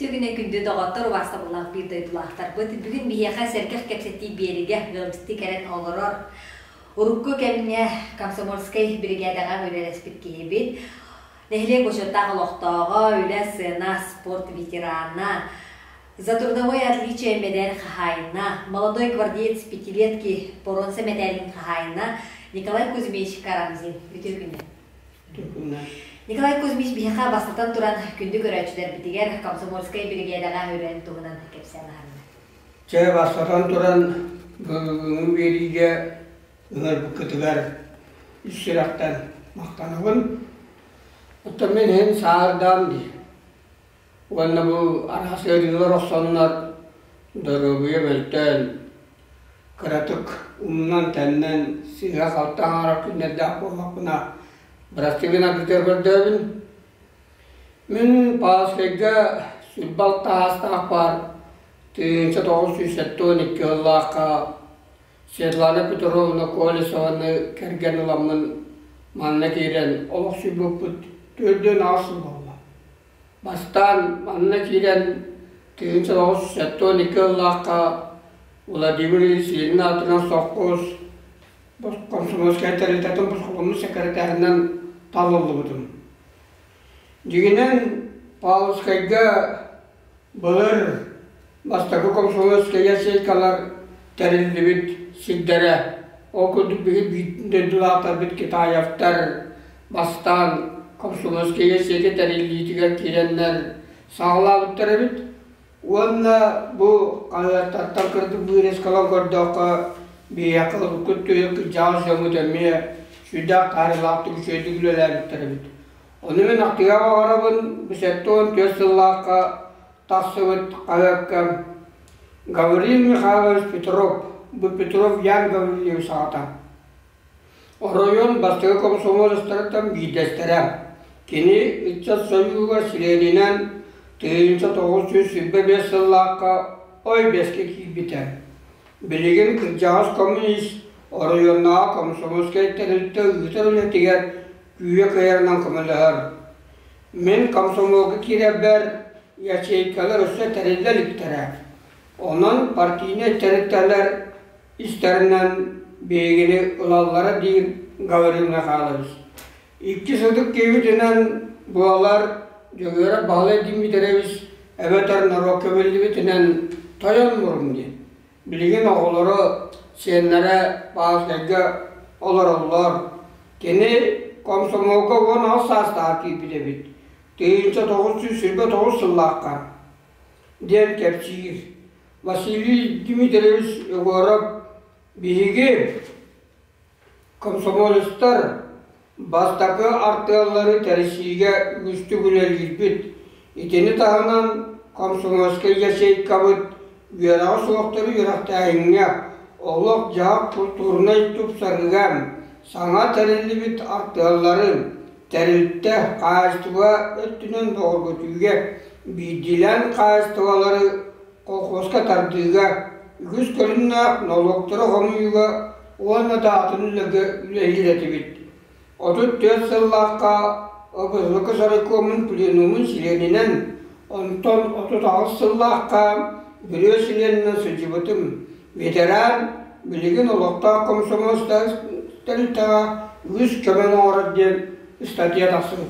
Түгүнэ күндү доҕоттор, убаастабыллаах биир дойдулаахтарбыт, бүгүн биһиэхэ сэргэх кэпсэтии биэригэ ыалдьыттыы кэлэн олорор урукку кэмҥэ комсомольскай биригээдэҕэ үлэлэспит киһибит, нэһилиэк бочуоттаах олохтооҕо, үлэ, сцена, спорт ветерана, За трудовое отличие мэдээль хаһаайына, молодой гвардеец пятилетки боруонса мэтээлин хаһаайына Николай Кузьмич Карамзин. Үтүө күнү. Николай Кузьмич биһиэхэ бастатан туран күндү көрөөччүлэрбитигэр комсомольскай биригээдэҕэ үлэн туһунан кэпсээн аһарда. Чэ, бастатан туран бүгүҥҥү биэриигэ ыҥырбыккытыгар ис сүрэхтэн махтанабын. Оттон мин иһин саардаам дии. Уонна бу араас ыарыылар охсоннор доруобуйа мөлтөөн, кыратык умнан-тэннэн сыыһа-халты аҥаарар күннэрдээх буоллахпына, бырастыы гынаргытыгар көрдөөбүн. Мин Павловскайга сүрбэ алта аастаах баар 1972 сыллаахха Светлана Петровна Колесованы кэргэн ыламмын манна киирэн олохсуйбуппут 48 сыл буолла. Бастаан манна киирэн 1972 сыллаахха Владимир Ильич Ленин аатынан сопхуос комсомольскай тэрилтэтин босхоломмут сэкирэтээринэн талыллыбытым. Дьиҥинэн, Павловскайга былыр бастакы комсомольскай ячейкалар тэриллибит сирдэрэ. Ол курдук биһиги дойдулаахтарбыт Китаевтар бастаан комсомольскай ячейка тэриллиитигэр киирэннэр саҕалаабыттар эбит. Уонна бу хаһыаттартан кырдьык вырезкалан көрдөххө, биһиэхэ урукку өттүгэр кырдьаҕас дьоммут эмиэ сүрдээх таарыылаахтык үчүгэйдик үлэлээбиттэр эбит. Ону мин ахтыга баҕарабын, бу 74 сыллаахха тахсыбыт хаһыакка Гаврил Михайлович Петров, бу Петров Ян Гаврильевич аҕата, оройуон бастакы комсомолецтарыттан биирдэстэрэ. Кини ыччат сойууһугар чилиэнинэн 1925 сыллаахха ой бэскэ киирбитэ. Билигин кырдьаҕас коммунист оройуоннааҕы комсомольскай тэрилтэ ыытар үлэтигэр күүһэ кыайарынан көмөлөһөр. Мин комсомолга киирэрбэр ячейкалар өссө тэриллэ иликтэрэ. Онон партийнай тэрилтэлэр истэринэн биһигини ылаллара диир Гаврил Михайлович. Икки сылдык киирбитинэн буолар Дьөгүөрэп Баһылай Дмитриевич эбэтэр норуокка биллибитинэн тойон мурун диэн. Билигин оҕолоро, сиэннэрэ Павловскайга олороллор. Кини комсомолга 16 саастаах киирбит эбит. 1929 сыллаахха диэн кэпсиир. Василий Дмитриевич Егоров биһиги Комсомолецтар бастакы артыаллары тэрийсиигэ үгүстүк үлэлиирбит. Итини таһынан комсомольскай ячейкабыт үөрэҕэ суохтары үөрэхтээһиҥҥэ, олох-дьаһах культурнай тупсарыыга саҥа тэриллибит артыаллары тэрилтэ хаһаайыстыба өттүнэн бөҕөргөтүүгэ биирдиилээн хаһаайыстыбалары колхозка тардыыга, үгүс көрүҥнээх нолуоктары хомуйууга уонна да атын үлэлэргэ үлэлиир этибит. 34 сыллаахха ОБСК райкомун пленумун чилиэнинэн, онтон 38 сыллаахха бюро чилиэнинэн сылдьыбытым. Ветеран, билигин олохтоох комсомол тэрилтэҕэ үгүс көмөнү оҥорор диэн ыстатыйа тахсыбыт.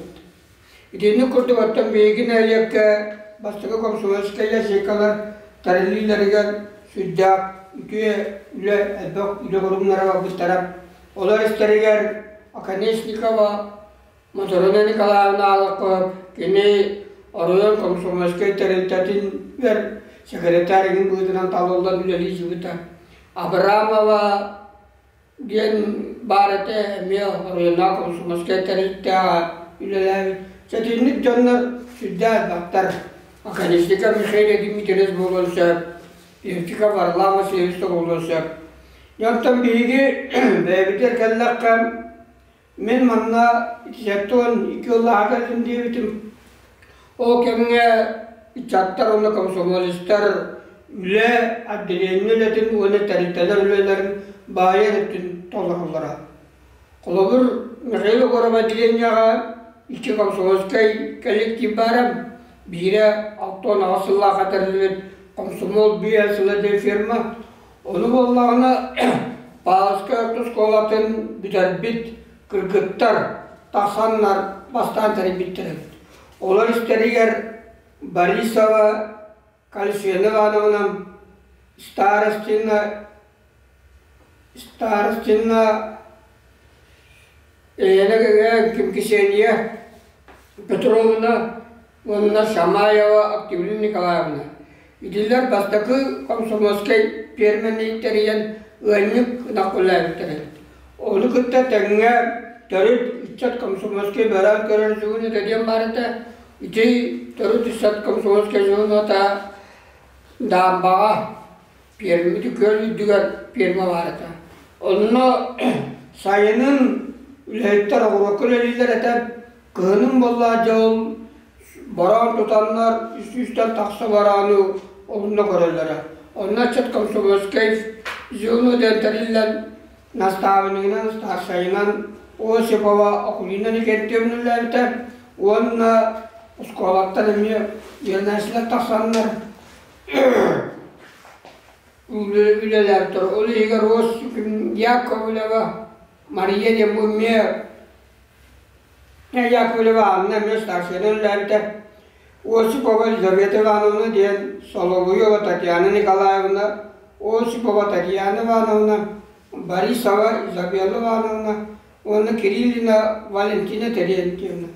Итинник курдук оттон биһиги нэһилиэккэ бастакы комсомольскай ячейкалар тэриллиилэригэр сүрдээх үтүө үлэ, элбэх үлэ көрүҥнэрэ барбыттара. Олор истэригэр Оконешникова Моторина Николаевна Алаков кини оройуон комсомольскай тэрилтэтин секретарь быһыытынан талыллан үлэлии сылдьыбыта. Абрамова диэн баар этэ, эмиэ оройуоннаах комсомольскай тэрилтэҕэ үлэлээбит. Сэтинник дьоннор сүрдээх элбэхтэр. Академика Михаил Дмитриевич буолуон сөп, Евтика Варлам Васильевич да буолуон сөп. Дьонтон биһиги бэйэбитигэр кэллэххэ, Мин манна 72 сыллааҕы кэллим диэбитим. Ол кэмҥэ ыччаттар уонна комсомолецтар үлэ, отделение үлэтин уонна тэрилтэлэр үлэлэрин баайар өттүн толороллоро. Холобур, Михаил Егоров отделениеҕа икки комсомольскай коллектив баара. Биирэ 68 сыллаахха тэриллибит Комсомол биэ сыла диэн ферма. Ону буоллаҕына Павловскай орто оскуолатын бүтэрбит кыргыттар тахсаннар бастаан тэрийбиттэр эбит. Олор истэригэр Борисова Кальсена Ивановна, Старостина Старостина Елена Ксения Петровна уонна Шамаева Октябрина Николаевна. Итилэр бастакы комсомольскай пиэрмэни тэрийэн ыанньык ынах үлэлээбиттэрэ. Ону кытта тэҥҥэ төрүт ыччат комсомольскай бөрөөн көрөр сүгүн этэ диэн баар этэ. Ити төрүт ыччат комсомольскай сүгүн ата Даамбаҕа пиэрмэти күөл үрдүгэр пиэрмэ баар этэ. Онно сайынын үлэһиттэр оҕуруокка үлэлииллэр этэ. Кыһынын буоллаҕа дьэ ол бороон тутаннар үс-үстэн тахса барааны онно көрөллөрө. Онно ыччат комсомольскай звено диэн тэриллэн настаабынньыгынан, старшайынан Осипова Акулина Никентьевна үлэлээбитэ уонна оскуолаттан эмиэ үөрэнээччилэр тахсаннар үлэлээбиттэр. Ол иһигэр Яковлева Мария диэн бу эмиэ Яковлева Анна эмиэ старшайынан үлэлээбитэ. Осипова Елизавета Ивановна диэн Соловьева Татьяна Николаевна, Осипова Татьяна Ивановна, Борисова Изабелла Ивановна уонна Кириллина Валентина Терентьевна.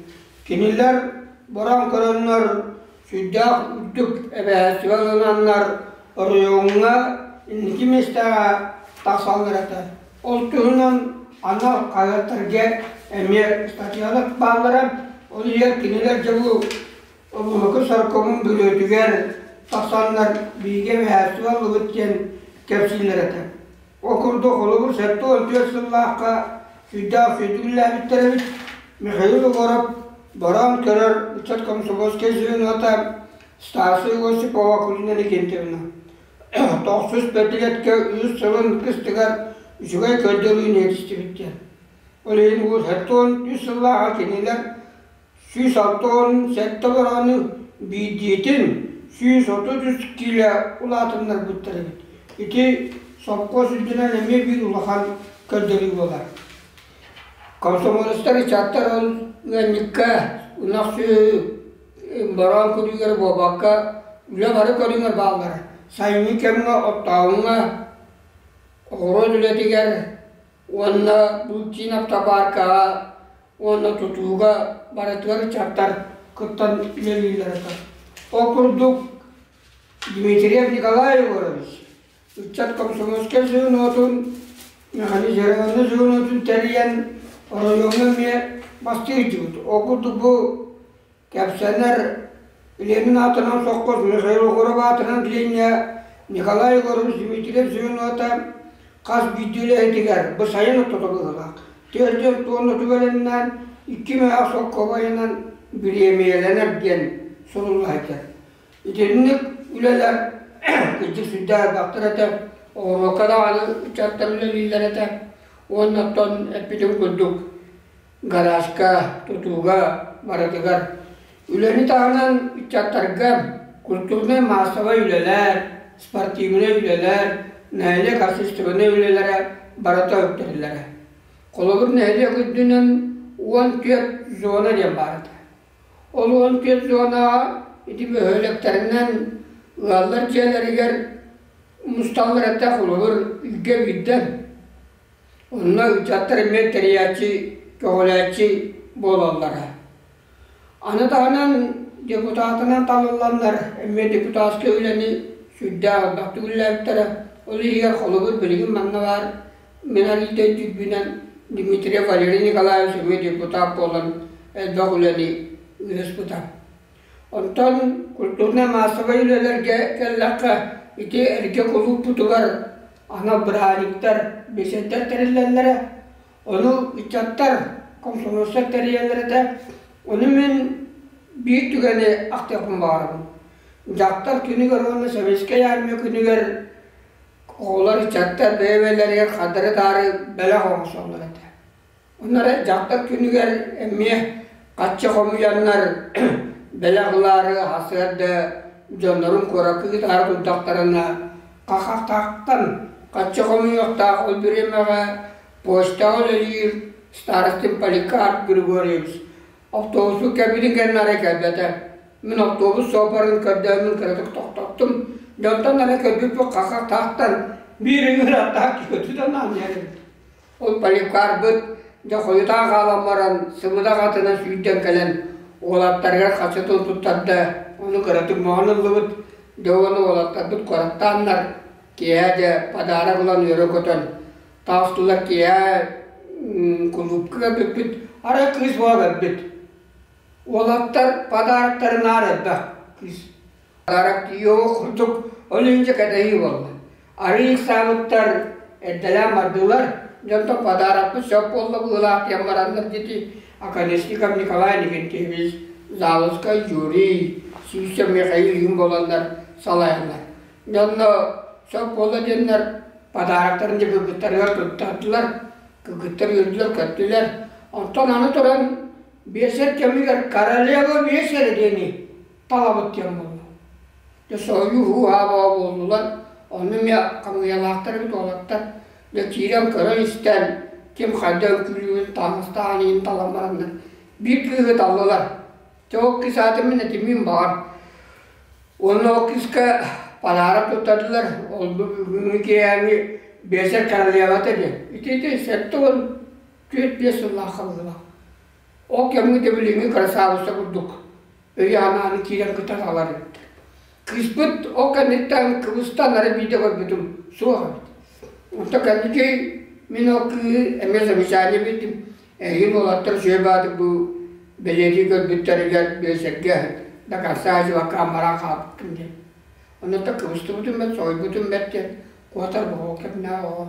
Кинилэр бороон көрөннөр сүрдээх үрдүк эбээһинэстибэ ылынаннар оройуоҥҥа инники миэстэҕэ тахсаллар этэ. Ол туһунан анал хаһыаттарга эмиэ ыстатыйалар бааллара. Ол иһигэр кинилэр дьэ бу Обуһуку соркомун бүрүөтүгэр тахсаннар биһиги эбээһинэстибэ ыллыбыт диэн кэпсииллэр этэ. Ол курдук холобур 74 сыллаахха сүрдээх сүрдүгүллээбиттэр эбит. Михаил Егоров бороон көрөр ыччат комсомольскай звенота старшай Осипова Акулина Легентьевна тохсус бэрдилэткэ үс сылын кыстыгар үчүгэй көрдөрүүнү ситистибиттэр. Ол иһин уус 73 сыллааҕы кинилэр 167 бороону биирдиитин 133 киилэ улаатыннарбыттар эбит. Ити сопхуос үрдүнэн эмиэ биир улахан көрдөрүү буолар. Комсомолецтар ыччаттар ол ыанньыкка ынах сүөһү бороон күнүгэр буолбакка үлэ бары көрүҥэр бааллара. Сайыҥҥы кэмҥэ оттооһуҥҥа, оҕуруот үлэтигэр уонна Булчин автопаркаҕа уонна тутууга барытыгар ыччаттар кыттан үлэлииллэр этэ. Ол курдук Дмитриев Николай Егорович ыччат комсомольскай звенотун, механизированнай звенотун тэрийэн оройуоҥҥа эмиэ бастыыр дьыбыт. Ол курдук бу кэпсэнэр Ленин аатынан сопхуос Михаил Егоров аатынан билиҥҥэ Николай Егорович Дмитриев звенота хас биирдии үлэһитигэр бу сайын ортото быһыылаах 4 туонна түбэлэннээн 2 мөһөөх солкуобайынан бириэмийэлэнэр диэн сурулла сылдьар. Итинник үлэлэр кырдьык сүрдээх элбэхтэр этэ, оҕуруокка даҕаны ыччаттар үлэлииллэр этэ уонна оттон эппитим курдук гаражка, тутууга барытыгар. Үлэни таһынан ыччаттарга культурнай-маассабай үлэлэр, спортивнай үлэлэр, нэһилиэк общественнай үлэлэрэ барыта үктэллэрэ. Холобур, нэһилиэк үрдүнэн 14 зона диэн баар этэ. Ол 14 зонаҕа ити бөһүөлэктэринэн ыаллар дьиэлэригэр мусталлар этэ, холобур, илгэ биирдэ. Онно ыччаттар эмиэ тэрийээччи, көҕүлээччи буолаллара. Аны таһынан депутатынан талылланнар эмиэ депутатскай үлэни сүрдээх элбэхтик үлэлээбиттэрэ. Ол иһигэр холобур билигин манна баар мин арыйда өйдүүрбүнэн Дмитриев Валерий Николаевич эмиэ депутат буолан элбэх үлэни ыытыспыта. Онтон культурнай-маассабай үлэлэргэ кэллэххэ ити эргэ кулууппутугар анал бырааһынньыктар, беседтэр тэриллэллэрэ. Ону ыччаттар, комсомольцар тэрийэллэр этэ. Ону мин биир түгэни ахтыахпын баҕарабын. Дьахтар күнүгэр уонна Советскай армия күнүгэр оҕолор, ыччаттар бэйэ-бэйэлэригэр хардары-таары бэлэх оҥостоллор этэ. Онно эрэ дьахтар күнүгэр эмиэ хаччы хомуйаннар бэлэх ылаары сарсыарда дьоннорун куоракка ыытаары турдахтарына хахахтаахтан хаччы хомуйуохтаах ол бириэмэҕэ почтаҕа үлэлиир старостин Поликарп Григорьевич автобусу кэбитин кэннэ арай кэлбэтэ. Мин автобус суоппарын көрдөөммүн кыратык тохтоттум. Дьонтон эрэ көрбүппүт хахахтаахтан биир ыҥыр аттаах киһи аанньар эбит. Ол Поликарпыт дьэ хойутаан хаалан баран сымыдах атынан сүүрдэн кэлэн уолаттарыгар хачытын туттарда, ону кыратык моһон ыллыбыт. Дьэ уонна уолаттарбыт куораттааннар киэһэ дьэ подарок ылан үөрэ көтөн таҕыстылар киэһэ кулуупка кэлбиппит арай кыыс буола кэлбит. Уолаттар подароктарын наар элбэх кыыс. Подарок тиийиэх курдук ол иһин дьэ кэтэһии буолла. Арыы ыксаабыттар эрдэлээн бардылар, дьонтон подарокпыт сөп буолла быһыылаах диэн бараннар дити Оконешников Николай Никитич, Залыскай Юрий, Сүүсэ Михаил иһин буоланнар салайаллар. Дьонно сөп буолла диэннэр подароктарын дьэ кыргыттарыгар туттардылар, кыргыттар үөрдүлэр-көттүлэр. Онтон аны туран биэсэр кэмигэр королева биэсэрэ диэни талабыт диэн буолла. Дьэ соһуйуу һуу-һаа буоллулар, онно эмиэ хамыйалаахтар эбит уолаттар. Дьэ киирэн көрөн-истэн ким хайда үҥкүүлүүрүн таҥастаан иһин талан бараннар биир кыыһы таллылар. Дьэ ол кыыс аатын мин этиммин баҕар. Уонна ол кыыска подарок туттардылар, ол бүгүҥҥү киэһээҥҥи биэсэр королевата диэн. Ити 74-5 сыллаах быһыылаах. Ол кэмҥэ да билиҥҥи кырасаабысса курдук өйө-санааны киирэн кытта талар эбиттэр. Кыыспыт ол кэнниттэн кыбыстан эрэ биирдэ көрбүтүм суох эбит. Онто кэнники мин ол кыыһы эмиэ замечание биэрдим. Эһигин уолаттар үчүгэй баатык бу бэлиэтии көрбүттэригэр биэсэргэ дакаастаачыбакка баран хаалбыккын диэн. Онно кыбыстыбытым бэрт, соһуйбутум бэрт диэн куотар оҕо кэмнээх оҕо.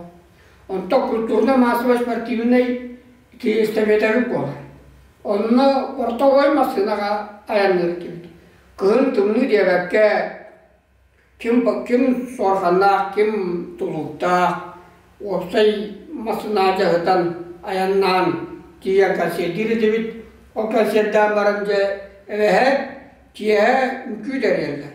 Онтон культурно-массовай спортивнай ити эстафетабыт буолар. Онно ортолой массыынаҕа айанныыр этибит. Кыһын тымныы диэбэккэ ким, ким суорҕаннаах, ким тулууктаах, уопсай массыына дьаһытан айаннаан тиийэн концердиир этибит. Ол концердаан баран дьэ эбэһээт киэһэ үҥкүү тэрийэллэр.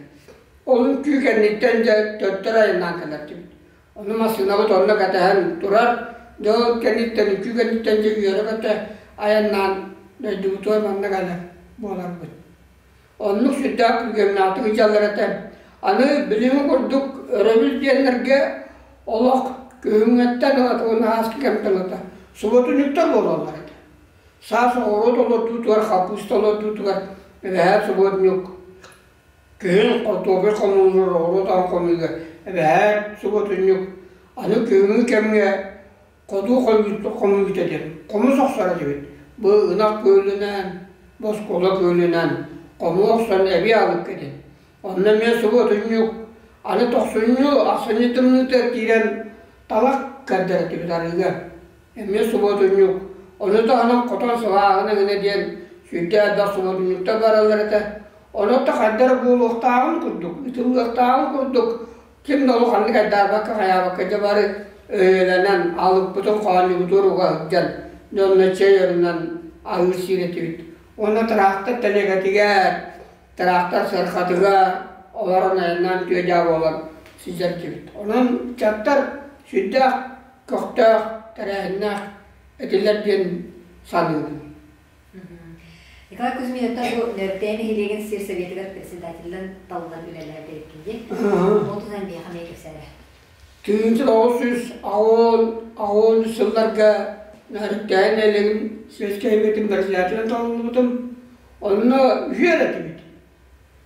Ол үҥкүү кэнниттэн дьэ төттөрү айаннаан кэлэр этибит. Ону массыынабыт онно кэтэһэн турар. Дьэ ол кэнниттэн, үҥкүү кэнниттэн дьэ үөрэ-көтө айаннаан дойдубутугар манна кэлэр буоларбыт. Оннук сүрдээх күргүөмнээхтик ыдьаллар этэ. Аны билиҥҥи курдук өрөбүл диэннэргэ олох күһүҥҥэттэн ылата уонна ааскы кэмтэн ылата субуотунньуктар буолаллар этэ. Саас оҕуруот олордуутугар, хаппыыста олордуутугар эбэһээт субуотунньук Күһүн хортуопуй хомуурун оҕуруот аһын хомуйга эбэһээт субуотунньук, аны күһүҥҥү кэмҥэ хотуу хомуйбута диэн хомус охсор этибит. Бу ынах күөлүнэн, оскуола күөлүнэн хомуу охсон эбии аҕалыкка диэн. Онно эмиэ субуотунньук, аны тохсунньу, ахсынньы тымныыта киирэн талах кэрдэр этибит арыыга. Эмиэ субуотунньук. Ону таһынан хотон сылааһын эҥинэ диэн сүрдээх элбэх субуотунньуктар бараллар этэ. Онон да хайда эрэ буолуохтааҕын курдук, ытыллыахтааҕын курдук ким да улаханнык айдаарбакка хайаабакка дьэ бары өйөлөнөн, алыппытын хоонньубутугар уга сылдьан, дьонно чэй өрүнэн аһыыр сиир этибит. Уонна тыраахтар тэлэгэтигэр, тыраахтар сыарҕатыгар олорон айаннаан күө-дьаа буолан сылдьар этибит. Онон ыччаттар сүрдээх көхтөөх, тэрээһиннээх этилэр диэн саныыбын. Николай Кузьмин бу Нөртээн нэһилиэгин сир советыгар председателинэн талыллан үлэлээбит эбиккин дии. Ол туһунан биһиэхэ эмиэ кэпсээрэ. 1980 сылларга Нөртээн нэһилиэгин сельскэй советын председателинэн талыллыбытым. Онно үһүөр этибит.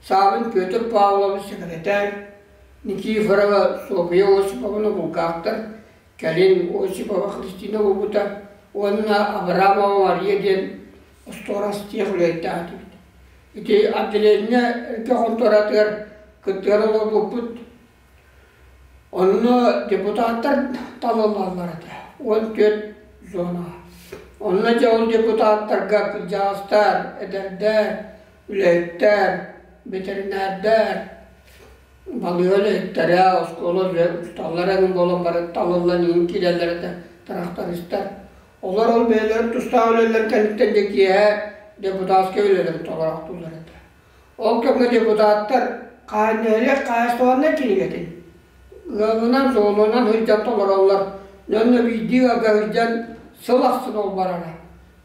Саабын Петр Павлович секретарь, Никифорова Софья Осиповна булгаахтар, кэлин Осипова Христина буолбута уонна Абрамова Мария диэн остуорас тех үлэһиттээх этибит. Ити отделение эргэ хонтуоратыгар кыттыгар олорбуппут. Онно депутаттар талыллаллар этэ, 14 зона. Онно дьэ ол депутаттарга кырдьаҕастар, эдэрдэр, үлэһиттэр, бэтэринээрдэр, балыыһа үлэһиттэрэ, оскуола учууталлара эҥин буолан баран талыллан иһин киирэллэр этэ, тырахтаристар. Олор ол бэйэлэрин тустаах үлэлэрин кэнниттэн дьэ киэһэ депутатскай үлэлэрин толороохтууллар этэ. Ол кэмҥэ депутаттар хаанньаһыйар хаһаайыстыбаннай кинигэтин ыалынан, суолунан сылдьан толороллор. Дьонно биирдии ыалга сылдьан сыл ахсын ол барара.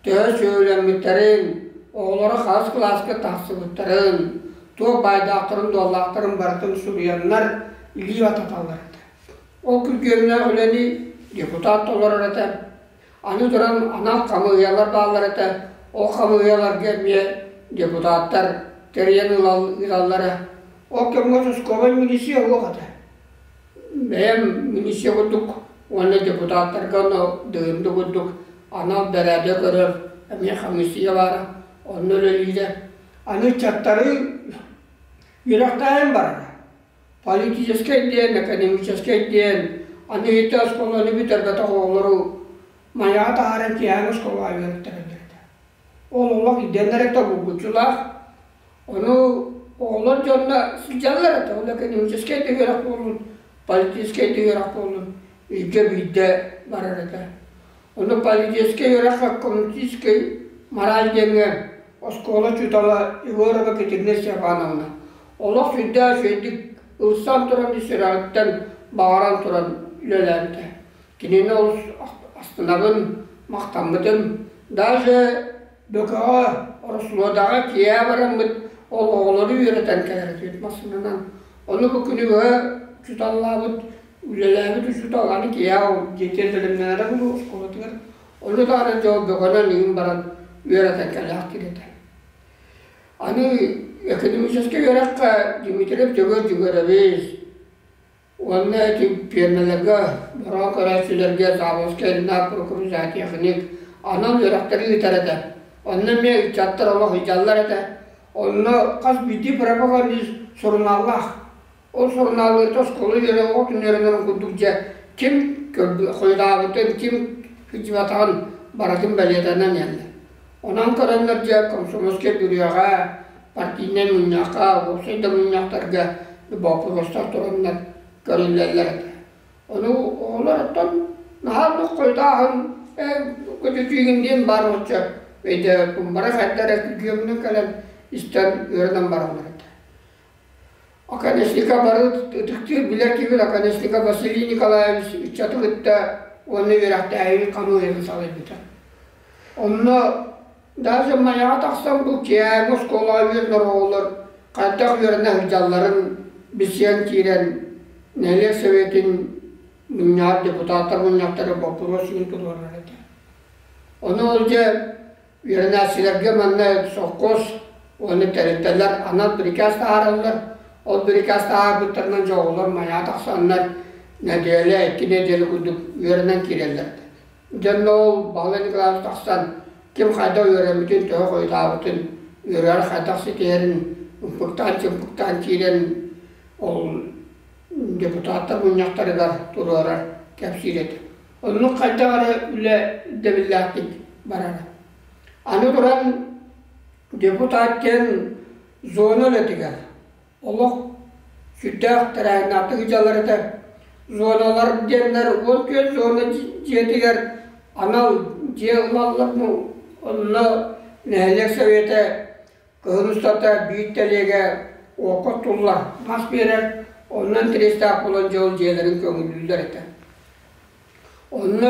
Төһө сүөһүлэммиттэрин, оҕолоро хаһыс кылааска тахсыбыттарын, туох баайдаахтарын-дуоллаахтарын барытын суруйаннар илии бататаллар этэ. Ол күргүөмнээх үлэни депутат толорор этэ. Аны туран анал хамыыһыйалар бааллар этэ. Ол хамыыһыйаларга эмиэ депутаттар тэрийэн ыыталлара. Ол кэмҥэ участковай милиция суох этэ. Бэйэм милиция курдук уонна депутаттарга онно дыгынды курдук анал бэрээдэк көрөр эмиэ хамыыссыйа баара. Онно үлэлиирэ. Аны ыччаттары үөрэхтээһин барара. Политическай диэн, экономическай диэн, аны ити оскуоланы бүтэрбэтэх оҕолору Майаҕа таһааран киэһээҥи оскуолаҕа үөрэттэрэллэр этэ. Ол олох ирдэнэр этэ булгуччулаах. Ону оҕолор дьонно сылдьаллар этэ. Ол экономическай да үөрэх буоллун, политическай да үөрэх буоллун, илдьэ биирдэ барар этэ. Ону политическай үөрэххэ коммунистическай мораль диэҥҥэ оскуола учуутала Егорова Катерина Степановна олох сүрдээх үчүгэйдик ылсан туран сүрэҕиттэн баҕаран туран үлэлээбитэ. Кинини олус астынабын, махтаммытым. Даже Бөкөҕө, Ороссолуодаҕа киэһэ бараммыт ол оҕолору үөрэтэн кэлэр этибит массыынанан. Ону бу күнү быһа учууталлаабыт, үлэлээбит учуутал аны киэһэ ол дьиэтигэр бэлэмнэнэрэ буолуо оскуолатыгар. Ону даҕаны дьол бөҕөнөн ыйын баран үөрэтэн кэлээхтиир этэ. Аны экономическай үөрэххэ Дмитриев Дьөгүөр Дьөгүөрэбис уонна ити пиэрмэлэргэ, бороон көрөөччүлэргэ Заводскай Ренат Прокопьевич анал үөрэхтэри ыытар этэ. Онно эмиэ ыччаттар олох ыйдьаллар этэ. Онно хас биирдии пропагандист сурунааллаах. Ол сурунаалларга оскуола үөрэх оҕотун үөрэнэрин курдук дьэ ким хойутаабытын, ким сылдьыбатаҕын барытын бэлиэтэнэн иһэллэр. Онон көрөннөр дьэ комсомольскай бүрүөҕэ, партийнай мунньахха, уопсай да мунньахтарга боппуруостар тураннар көрүллэллэр этэ. Ону оҕолор оттон наһаа оннук хойутааһын көтүтүүгүн диэн баар оччо өйдөөбөппүн. Бары хайда эрэ күргүөмүнэн кэлэн истэн үөрэнэн бараллар этэ. Оконешника бары ытыктыыр билэр киһибит Оконешника Василий Николаевич ыччаты кытта уонна үөрэхтээһини хамыыһыйаны салайбыта. Онно даже Майаҕа тахсан бу киэһээҥҥи оскуолаҕа үөрэнэр оҕолор хайдах үөрэнэ сылдьалларын билсиһэн киирэн нэһилиэк советын мунньаҕар депутаттар мунньахтара боппуруос сүгүн туруорар этэ. Ону ол дьэ Үөрэнээччилэргэ манна совхоз уонна тэрилтэлэр анал бирикээс таһаараллар. Ол бирикээс таһаарбыттарынан дьэ оҕолор Майаҕа тахсаннар нэдиэлэ, икки нэдиэлэ курдук үөрэнэн киирэллэр. Дьонно ол Баһылай Николаевич тахсан ким хайдах үөрэммитин, төһө хойутаабытын, үөрэҕэр хайдах ситиһэрин ымпыктаан-чымпыктаан киирэн ол депутаттар мунньахтарыгар туруорар, кэпсиир этэ. Оннук хайдах эрэ үлэ ирдэбиллээхтик барара. Аны туран депутат диэн зона үлэтигэр олох сүрдээх тэрээһиннээхтик ыдьаллар этэ. Зоналар диэннэр 14 зона дьиэтигэр анал дьиэ ылаллар, онно нэһилиэк советэ Кыһын устата биир тэлиэгэ уокка туллар, мас биэрэр, онно интэриэстээх буолан дьэ ол дьиэлэрин көҥүллүүллэр этэ. Онно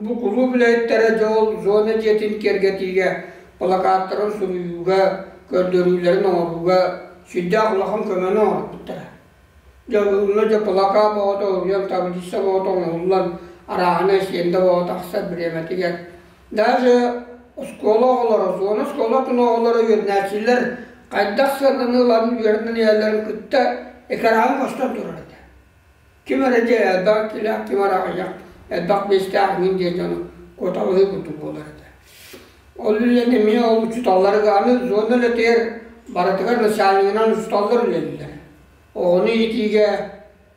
бу кулууп үлэһиттэрэ дьэ ол зона дьиэтин киэргэтиигэ, плакаттарын суруйууга, көрдөрүүлэрин оҥорууга сүрдээх улахан көмөнү оҥорбуттара. Дьэ онно дьэ плакат оҕото уруйан, таблица оҕото оҥоһуллан, арааһынай сиэндэ оҕо тахсар бириэмэтигэр Даже оскуола оҕолоро, зона оскуолатын оҕолоро үөрэнээччилэр хайдах сыананы ылан үөрэнэн иһэллэрин кытта экраҥҥа көстөн турар этэ. Ким эрэ дьэ элбэх килээх, ким эрэ аҕыйах, элбэх биэстээх мин диэн дьону куоталаһыы курдук буолар этэ. Ол үлэни эмиэ ол учууталларга аны зона үлэтигэр барытыгар начальнигынан учууталлар үлэлииллэр. Оҕону иитиигэ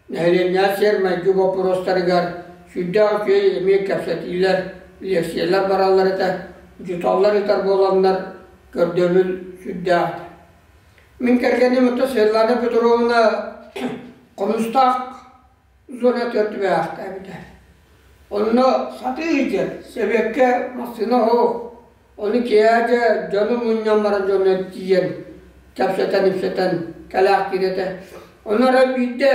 Нэһилиэнньэҕэ сиэр-майгы боппуруостарыгар сүрдээх үчүгэй эмиэ кэпсэтиилэр, лиэксийэлэр бараллар этэ, учууталлар ыытар буоланнар көрдөбүл сүрдээх этэ. Мин кэргэним ото Светлана Петровна Хомустаах зона төрдүбээхтээбитэ. Онно сатыы сылдьар, сэбиэккэ массыына оһох, ону киэһэ дьону мунньан баран дьону тиийэн кэпсэтэн-ипсэтэн кэлээхтиир этэ. Ону эрэ биирдэ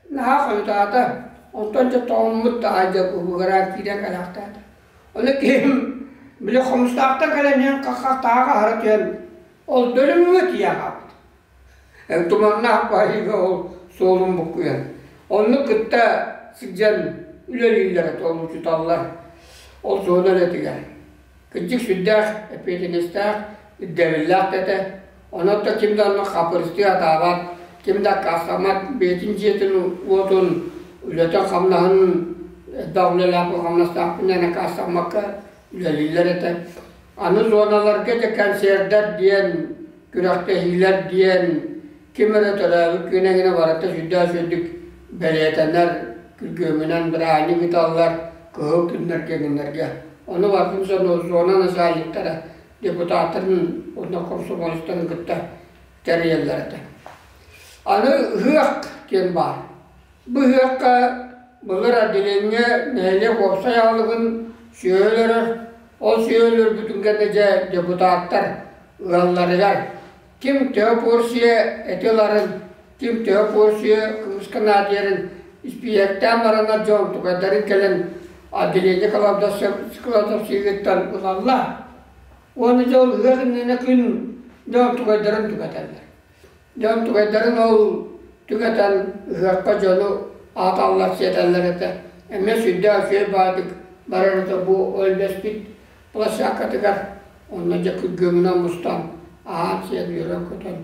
наһаа хойутаата, онтон дьэ тоҥмут да аайы куһугураан киирэн кэлээхтээтэ. Ону киһим били Хомустаахтан кэлэн иһэн хаххахтааҕы аһара түһэн ол дөлүҥҥэ тиийэн хаалбыт. Туманнаах баайыыга ол суолун буккуйан. Оннук кытта сылдьан үлэлииллэрэ ол учууталлар ол зона үлэтигэр. Кырдьык сүрдээх эппиэтинэстээх, ирдэбиллээх да этэ. Онон да ким да онно хапырыстыы атаабат, ким да аккаастаммат, бэйэтин дьиэтин уотун, үлэтин-хамнаһын элбэх үлэлээхпин хамнастаахпын диэн аккаастаммакка үлэлииллэр этэ. Аны зоналарга дьэ концердэр диэн, күрэхтэһиилэр диэн ким эрэ төрөөбүт күнэ гына барыта сүрдээх үчүгэйдик бэлиэтэнэр, күргүөмүнэн бырааһынньык ыыталлар кыһыл күннэргэ күннэргэ. Ону барытын зона начальниктара депутаттарын уонна комсомолецтарын кытта тэрийэллэр этэ. Аны ыһыах диэн баар. Бу ыһыахха былыр отделение нэһилиэк уопсай аһылыгын сүөһү өлөрөр, ол сүөһү өлөрбүтүн кэннэ дьэ депутаттар ыалларыгар ким төһө порция эти ыларын, ким төһө порция кымыска наадыйарын испииһэктээн бараннар дьон тугайдарын кэлэн отделение кладовщигыттан ылаллар. Уонна дьон ыһыах иннинэ күн дьон тугайдарын түгэтэллэр. Дьон тугайдарын ол түгэтэн ыһыахха дьону ааталлар-сиэтэллэр этэ. Эмиэ сүрдээх үчүгэй баайдык барар этэ бу өлбөспүт площадкатыгар. Онно дьэ күргүөмүнэн мустан, аһаан-сиэн, үөрэн-көтөн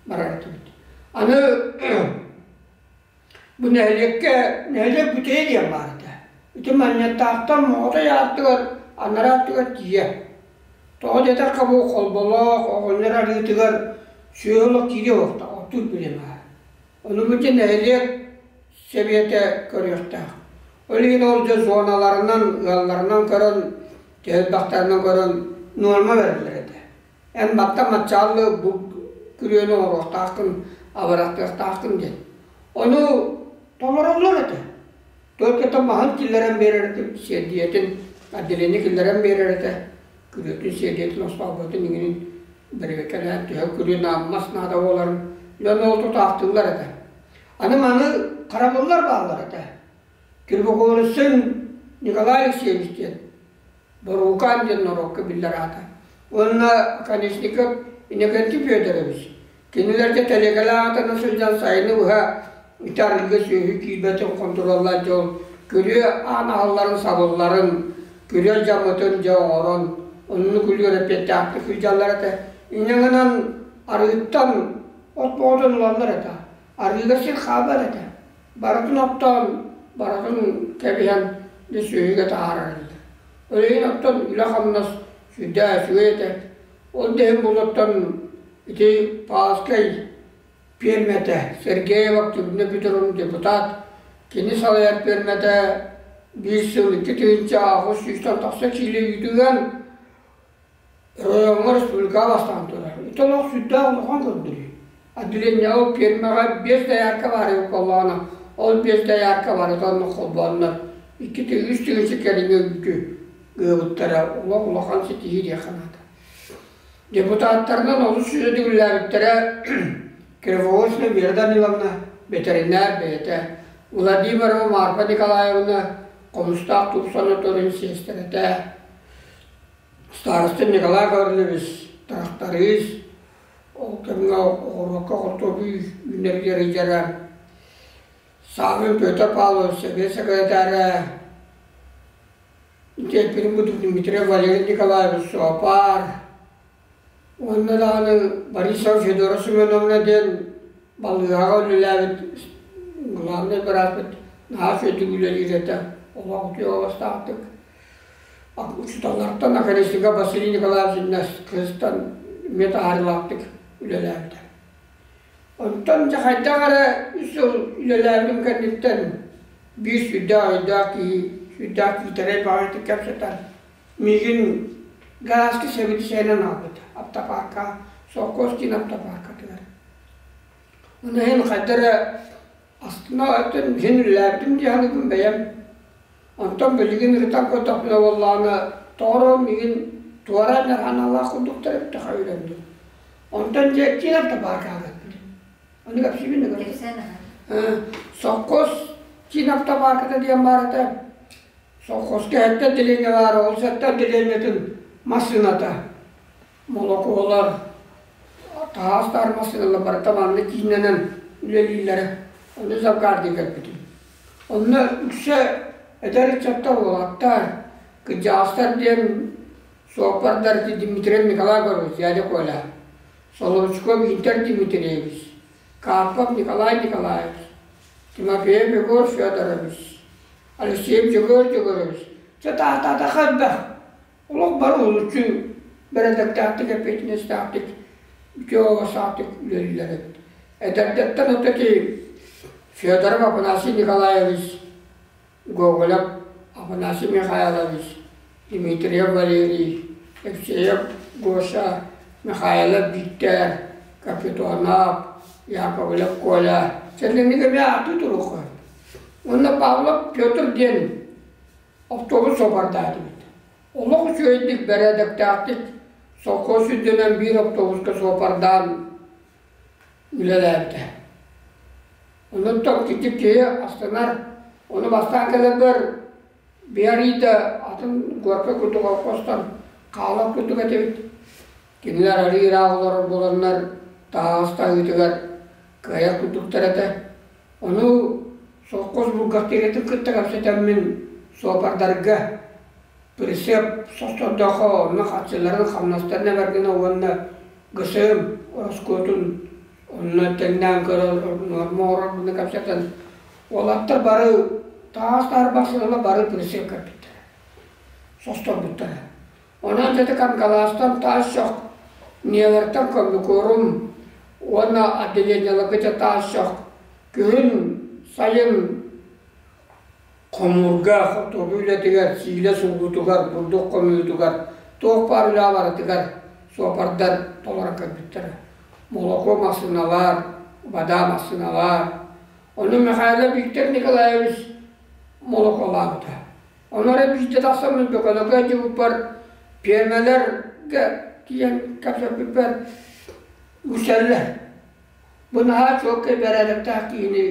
барар этибит. Аны бу нэһилиэккэ нэһилиэк бүтэйэ диэн баар этэ. Ити Манньыаттаахтан Моҕотой аартыгар анараа өттүгэр тиийэ. Тоҕо диэтэххэ бу Холболоох оҕонньор арыытыгар сүөһү олох киириэ суохтаах, оттуур бириэмэҕэ. Ону бу нэһилиэк сэбиэтэ көрүөхтээх. Ол иһин ол дьэ зоналарынан, ыалларынан көрөн, элбэхтэринэн көрөн нуорма бэриллэр этэ. Эн баттан маччааллы бу күрүөнү оҥоруохтааххын, абырахтыахтааххын диэн. Ону толороллор этэ. Только маһын киллэрэн биэрэр этим, сиэрдийэтин, отделение киллэрэн биэрэр этэ. Күрүөтүн, сиэрдийэтин, остолбуотун иҥинин бэрэбиэркэлээн төһө күрүө мас наада буоларын дьон ол тутаахтыыллар этэ. Аны маны харабыллар бааллар этэ. Кирбокуорусын Николай Алексеевич диэн Боруукаан диэн норуокка биллэр аата. Уонна Оконешников Иннокентий Федорович. Кинилэргэ тэлиэгэлээх атынан сылдьан сайыны быһа ити арыыга сүөһү киирбэтин хонтуруоллаан дьол күрүө аан аһалларын сабылларын, күрүө дьаммытын дьэ оҥорон, оннук үлүгэр эппиэттээхтик сылдьаллар этэ. Инньэ гынан арыыттан от боҕотун ылаллар этэ. Арыыга сир хаалбат этэ. Барытын оттоон, барытын кэбиһэн дьэ сүөһүгэ таһаарар этилэр. Ол иһин оттон үлэ-хамнас сүрдээх үчүгэй этэ. Ол да иһин булуттан ити Пааскай пиэрмэтэ Сергеева Октябрина Петровна депутат, кини салайар пиэрмэтэ биир сыл 2800-тэн тахса киилэ үүтүгэр Оройуоҥҥа республикаҕа бастаан турар. Ити олох сүрдээх улахан көрдөрүү. Отделениеҕа ол пиэрмэҕэ биэс доярка баар эбит буоллаҕына, ол биэс доярка барыта онно холбооннор икки үс тыһыынча кэриҥэ үүтү ыабыттара олох улахан ситиһии диэххэ наада. Депутаттарынан олус үчүгэйдик үлэлээбиттэрэ Кривоосина Вера Даниловна, бэтэринээр бэйэтэ, Владимирова Марфа Николаевна, Хомустаах туб санаторийын сиэстэрэтэ, Староста Николай Гаврильевич тырахтарыыс, ол кэмҥэ оҕуруокка хортуоппуй үүнэригэр ыйдара, Саввин Петр Павлович сэбиэт сэкирэтээрэ, Дмитрий Дмитрий Валерий Николаевич суоппар уонна даҕаны Борисова Федора Семеновна диэн балыыһаҕа үлэлээбит главнай бырааппыт наһаа үчүгэйдик үлэлиир этэ, олох үтүө уобастаахтык. Учууталлартан Акарисига Василий Николаевич кыыстан эмиэ таһаарыылаахтык үлэлээбитэ. Онтон дьэ хайдах эрэ үс сыл үлэлээбитим кэнниттэн биир сүрдээх өйдөөх киһи, сүрдээх киитэрэй баҕайытык кэпсэтэн, миигин гаражка сэбилисэйинэн аҕалбыта, автопарка, совхоз киин автопаркатыгар. Ону иһин хайда эрэ астына өттүн иһин үлэлээбитим дии саныыбын бэйэм. Онтон билигин ырытан көрдөхпүнэ буоллаҕына, тоҕо эрэ миигин туора анньар аналлаах курдуктар эбит хойутан дуу. Онтон дьэ киин автопааркаҕа кэлбитим. Ону кэпсиибин да Кэпсээн аһа. Совхоз киин автопаарката диэн баар этэ. Совхозка сэттэ отделение баара, ол сэттэ отделениетын массыыната, молокуолар, таһаастаар массыыналар барыта манна кииннэнэн үлэлииллэрэ. Онно завгардия кэлбитим. Онно үксэ эдэр ыччаттар, уолаттар, кырдьаҕастар диэн суоппардар Дмитрий Николаевич, дядя Коля, Соловчуков Виктор Дмитриевич, Карпов Николай Николаевич, Тимофеев Егор Федорович, Алексеев Дьөгүөр Дьөгүөрович. Чэ таатаатахха элбэх. Олох бары уһулуччу бэрээдэктээхтик, эппиэтинэстээхтик, үтүө оҕосаахтык үлэлииллэр эбит. Эдэрдэттэн ото ити Федоров Афанасий Николаевич, Гоголев Афанасий Михайлович, Дмитриев Валерий, Евсеев Гоша, Михайлов Бииктэр, Капитонов, Яковлев Коля. Сэлинник эмиэ ааттыы туруохха. Уонна Павлов Петр диэн автобус суопардаатыбыт. Олох үчүгэйдик, бэрээдэктээхтик совхоз үрдүнэн биир автобуска суопардаан үлэлээбитэ. Онон китик киһи астынар. Ону бастаан кэлэрбэр биариита атын горка курдук холкуостан хаалар курдук этибит. Кинилэр арыы ыраах олорор буоланнар таһаҕас таһыытыгар кыайар курдуктар этэ. Ону совхоз бухгалтериятын кытта кэпсэтэммин суопардарга прицеп состордохо онно харчыларын хамнастарын эбэргинэ уонна ГСМ ороскуотун онно тэҥнээн көрөр норма оҥорор гына кэпсэтэн уолаттар бары таас таарбахсыла бары прицеп кэппиттэрэ состорбуттара. Онон дьэ Кангалаастан таас чох, Нелартан комбикорум уонна отделениеларга дьэ таас чох күһүн, сайын хомуурга, хотугу үлэтигэр, сиилэ суулуутугар, бурдук хомуйуутугар туох баар үлэ барытыгар суопардар толоро кэлбиттэрэ. Молоко массыыналар, вода массыыналар. Ону Михайлов Виктор Николаевич молоколаабыта. Ону эрэ биирдэ тахсаммын Бөкөлөгө дьыбыппар пиэрмэлэргэ тиийэн кэпсэппиппэр үксэллэр. Бу наһаа чуолкай бэрээдэктээх киһини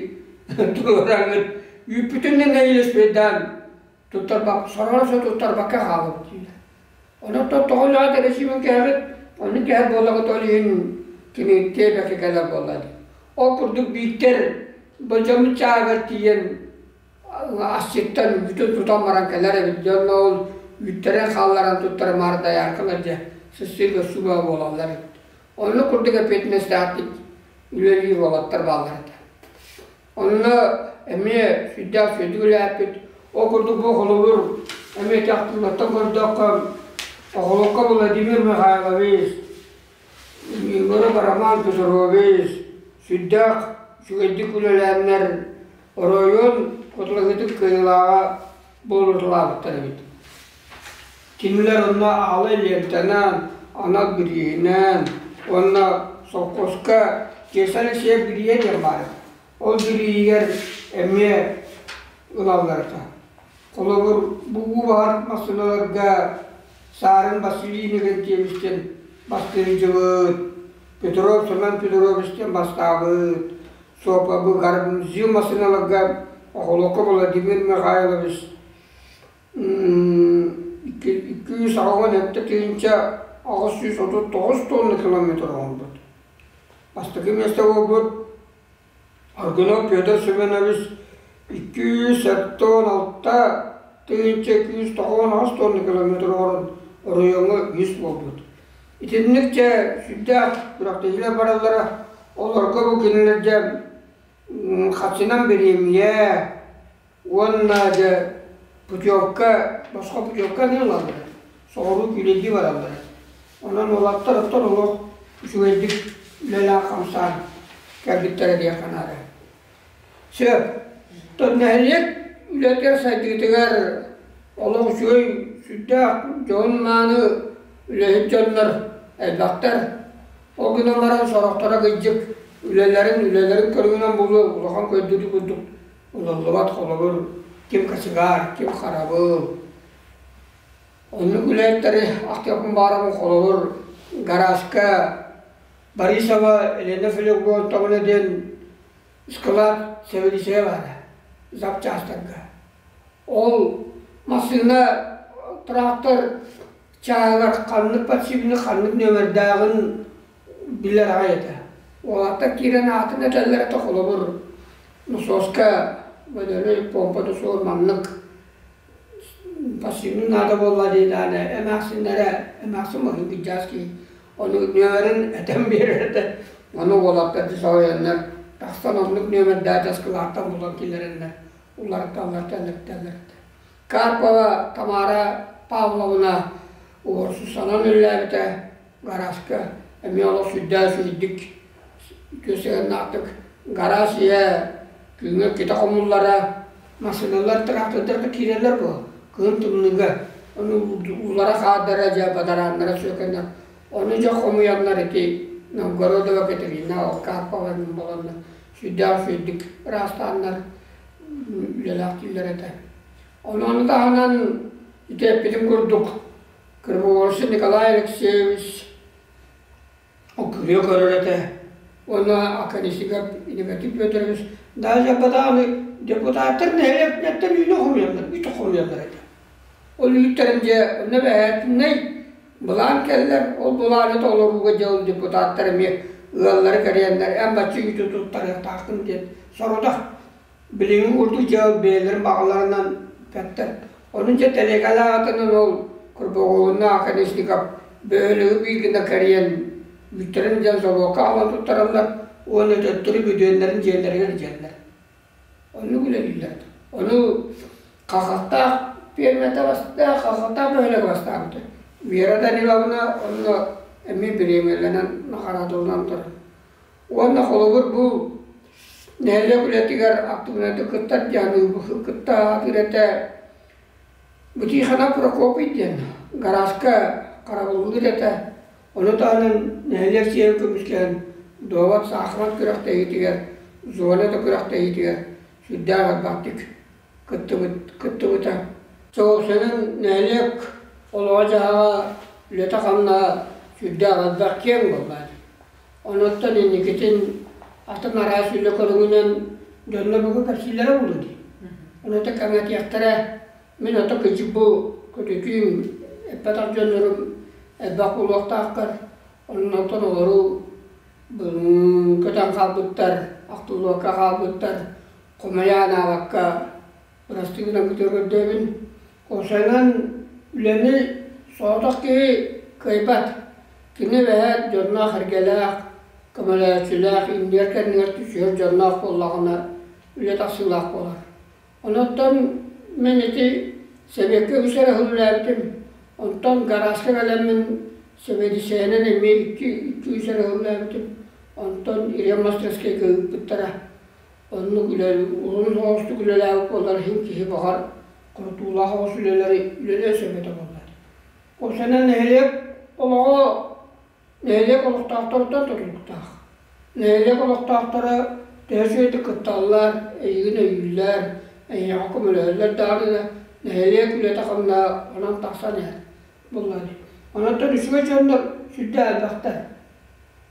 туруораҥҥыт үүппүтүн да нэһилиэспэйдээн туттарбак сороҕор со туттарбакка хаалабыт дииллэр. Онон тоҕо үлэҕэ эрэсиимин кэһэҕит, оннук кэһэр буоллаҕыт ол иһин кини тиэбэккэ кэлэр буолла дии. Ол курдук бииктэр болдьоммут чааһыгар тиийэн асчыттан үүтүн тутан баран кэлэр эбит дьонно ол үүттэрин хаалларан туттарымаары дайааркалар дьэ сыссыыга сууба буолаллар эбит. Оннук курдук эппиэтинэстээхтик үлэлиир уолаттар бааллар этэ. Онно эмиэ сүрдээх сүрдүк үлээппит. Ол курдук бу холобур эмиэ тахтыылартан көрдөххө Оҕолокко Владимир Михайлович, Егоров Роман Петрович сүрдээх үчүгэйдик үлэлээннэр оройуон хотулаһыытын кыайыылааҕа буолуталаабыттар эбит. Кинилэр онно аалай лиэнтэнэн, анал бирииһинэн уонна совхозка Кеса Алексеев бирииһэ диэн баар. Ол бирииһигэр эмиэ ылаллар этэ. Холобур, бу уу баһар массыыналарга Саарын Василий Иннокентьевич диэн бастыырдьыбыт, Петров Семен Петрович диэн бастаабыт, Суоппабы Гармзил массыыналарга Охолокко Владимир Михайлович 287 839 тонна километр оҥорбут. Бастакы миэстэ буолбут Аргунов Петр Семенович 276 298 тонна километр оҥорон оройуоҥҥа үһүс буолбут. Итинник дьэ сүрдээх күрэхтэһиилэр бараллара. Олорго бу кинилэргэ харчынан бириэмийэ уонна дьэ путевка, босхо путевканы ылаллара, соҕуруу күүлэйдии бараллара. Онон уолаттар оттон олох үчүгэйдик үлэлээн-хамсаан кэлбиттэрэ диэххэ наада. Сөп. Оттон нэһилиэк үлэтигэр сайдыытыгар олох үчүгэй сүрдээх дьоһун-мааны үлэһит дьоннор элбэхтэр. Ол гынан баран сорохторо кырдьык үлэлэрин үлэлэрин көрүҥүнэн буолуо улахан көрдөрүү курдук ылыллыбат холобур ким кочегар, ким харабыл. Оннук үлэһиттэри ахтыахпын баарабын холобур гаражка. Борисова Елена Филипповна диэн ыскылаат сэбилисэйэ баара запчаастарга. Ол массыына трактор чааһыгар ханнык подшипник ханнык нүөмэрдээҕин билэр аҕай этэ. Уолаттар киирэн аатын этэллэр этэ холобур носуоска водяной помпата суох маннык подшипник наада буолла диэтэҕинэ эмээхсиннэрэ эмээхсин маһын кырдьаҕас киһи ону нүөмэрин этэн биэрэр этэ ону уолаттар дьэ тахсан оннук нүөмэрдээх дьаскылаахтан булан киллэрэннэр уларыталлар тэллэртэллэр этэ Карпова Тамара Павловна уорсусанан үлэлээбитэ гаражка эмиэ олох сүрдээх үчүгэйдик үтүө сыһыаннаахтык гараж ийэ күҥҥэ иккитэ хомуллара массыыналар трактордар да киирэллэр буо кыһын тымныыга ону уулара хаардара дьэ бадарааннара сүөкэннэр ону дьэ хомуйаннар ити Новгородова Катерина Карпова буоланнар сүрдээх үчүгэйдик ыраастааннар үлэлээхтииллэр этэ. Ону таһынан ити эппитим курдук Кривоорсин Николай Алексеевич күрүө көрөр этэ уонна Аканисигов Иннокентий Петрович даже даҕаны депутаттар нэһилиэктэртэн үүнү хомуйаллар, үүтү хомуйаллар этэ. Ол үүттэрин дьэ онно эбэһээтинэй былаан кэллэр, ол былааны толорууга дьэ ол депутаттар эмиэ ыаллары кэрийэннэр эн бачча үүтү туттарыахтааххын диэн сорудах Билиҥҥи курдук дьэ бэйэлэрин баҕаларынан кэттэр. Ону дьэ тэлиэгэлээх ол Курбоҕоҕунна Оконешников бөһүөлэги биир гына кэрийэн бүттэрин дьон собуокка аҕалан туттараллар уонна төттөрү бүдүөннэрин дьиэлэригэр илдьэллэр. Оннук үлэлииллэр. Ону Хахахтаах пиэрмэтэ бастаах, Хахахтаах бөһүөлэгэ бастаабыта. Вера Даниловна онно эмиэ бириэмэлэнэн наҕараадаланан турар. Уонна холобур бу нэһилиэк үлэтигэр актыыбынайдык кыттар диэн кытта аатыыр этэ Бутиханов Прокопий диэн гаражка харабыллыыр этэ. Ону таһынан нэһилиэк сиэрин көмүскээн дуобат саахымат күрэхтэһиитигэр, зона да күрэхтэһиитигэр сүрдээх элбэхтик кыттыбыт, кыттыбыта. Соҕусанан нэһилиэк олоҕо-дьаһаҕа, үлэтэ-хамнаһа сүрдээх элбэх киэҥ буолла. Онуттан инникитин атын араас үлэ көрүҥүнэн дьоннор бүгүн кэпсииллэрэ буолуо дии. Онута кэҥэтиэхтэрэ. Мин ото кырдьык бу көтүтүүм эппэтэх дьоннорум элбэх буолуохтаахтар. Оннуттан олору көтөн хаалбыттар, ахтыллыбакка хаалбыттар, хомойо анаабакка бырастыы гынан көрдөбүн. Уопсайынан үлэни соҕотох киһи кыайбат. Кини эбэһээт дьонноох-сэргэлээх, көмөлөөччүлээх, иннигэр-кэннигэр түсүһэр дьонноох буоллаҕына үлэ тахсыылаах буолар. Онуттан мин ити сэбиэккэ үс эрэ сыл үлэлээбитим. Онтон гаражка кэлэммин сэбиэдиссэйинэн эмиэ икки, икки үс эрэ сыл үлэлээбитим. Онтон Ирен мастерскайга ыыппыттара. Оннук үлэ уһун соҕустук үлэлээбит буоллар иһин киһи баҕар хорутуулаах оҕус үлэлэри үлэлиэ сөп этэ буоллар. Уопсайынан нэһилиэк олоҕо нэһилиэк олохтоохторуттан тутулуктаах. Нэһилиэк олохтоохторо төһө үчүгэйдик кытталлар, эйигин өйүүллэр, эйиэхэ көмөлөһөллөр даҕаны нэһилиэк үлэтэ-хамнаһа онон тахсан иһэр буоллаҕа дии. Онон үчүгэй дьоннор сүрдээх элбэхтэр.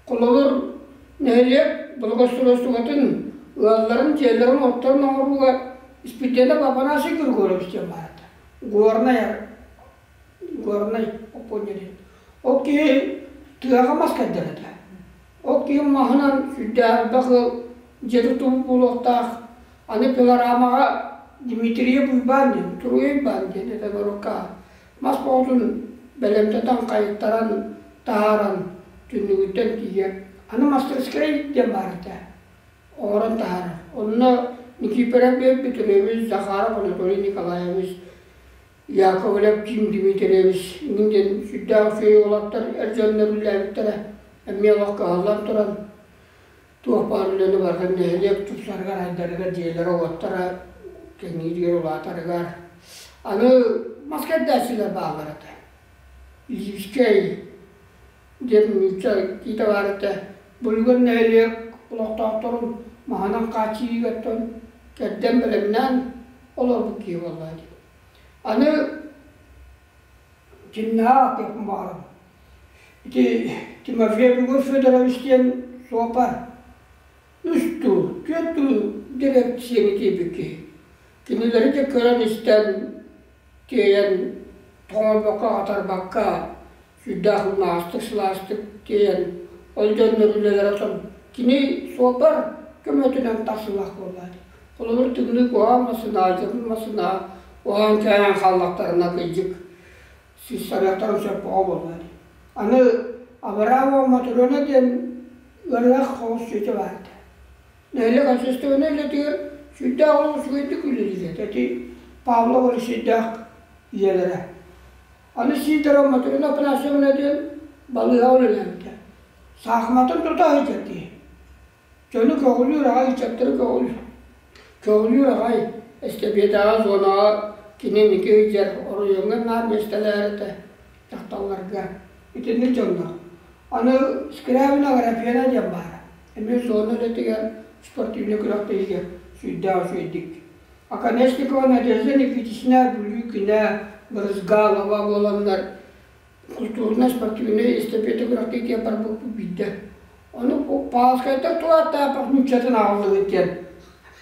Холобур, нэһилиэк благоустройствотын, ыалларын дьиэлэрин-уоттарын оҥорууга Испирдиэнэп Афанасий Григорьевич диэн баар этэ. Горнай Горнай Оппуонньа диэн. Ол киһи тыаҕа мас кэрдэр этэ. Ол киһи маһынан сүрдээх элбэх ыал дьиэ тутуу буолуохтаах. Аны пилорамаҕа Дмитриев Уйбаан диэн, Туруй Уйбаан диэн этэ норуокка Мас оҕотун бэлэмтэтэн хайыттаран таһааран түннүгүттэн тиийэ аны мастерскай диэн баар этэ оҥорон таһаарар. Онно Никифоров Петрович, Захаров Анатолий Николаевич, Яковлев Ким Дмитриевич иҥин диэн сүрдээх үчүгэй уолаттар эр дьоннор үлэлээбиттэрэ. Эмиэ олох кыһаллан туран туох баар үлэни барытын нэһилиэк тупсарыгар, айдарыгар, дьиэлэрэ-уоттара кэҥииригэр, улаатарыгар. Аны мас кэрдээччилэр бааллар этэ. Липскэй диэн нуучча киитэ баар этэ. Булгун нэһилиэк олохтоохторун маһынан хааччыйыыга кэрдэн бэлэмнээн олорбут киһи буоллаҕа дии. Аны кимнээх ааттыахпын баҕарабын. Ити Тимофей Егор Федорович диэн суопар үс дуу, түөрт дуу дирэксийэни тиийбит киһи. Кинилэри да көрөн-истэн, тиэйэн, тоҥорбокко-хатарбакка, сүрдээх умнаҕастык-сылаастык тиэйэн, ол дьоннор үлэлэрэ отон кини суопар көмөтүнэн тахсылах буолла. Холобур, тымныы куһаҕан массыына, дьоһун массыына уһаан-кэҥээн хааллахтарына кыдьык сыыстарыахтарын сөп бөҕө буолла дии. Аны Абрамова Матрена диэн ыарыһах соҕус сүөтэ баар этэ. Нэһилиэк общественнай үлэтигэр сүрдээх олох үчүгэйдик үлэлиир этэ. Ити Павлов Алексейдаах ийэлэрэ. Аны Сидорова Матрена Афанасьевна диэн балыыһаҕа үлэлээбитэ. Саахыматын тута сылдьар киһи. Дьону көҕүлүүр аҕай, ыччаттары көҕүлүүр. Көҕүлүүр аҕай эстэпиэтэҕэ зонаҕа кини инники сылдьар оройуоҥҥа наар миэстэлэһэр этэ дьахталларга. Итинник дьоннор. Аны Скрябина Аграфена диэн баара. Эмиэ зона үлэтигэр спортивнай күрэхтэһиигэ сүрдээх үчүгэйдик. Оконешникова Надежда Никитична Бүлүү күнэ Брызгалова буоланнар культурнай-спортивнай эстафета күрэхтэһиитигэр барбыппыт биирдэ. Ону Павловскайтан турааттааппах нууччатын аҕаллыбыт диэн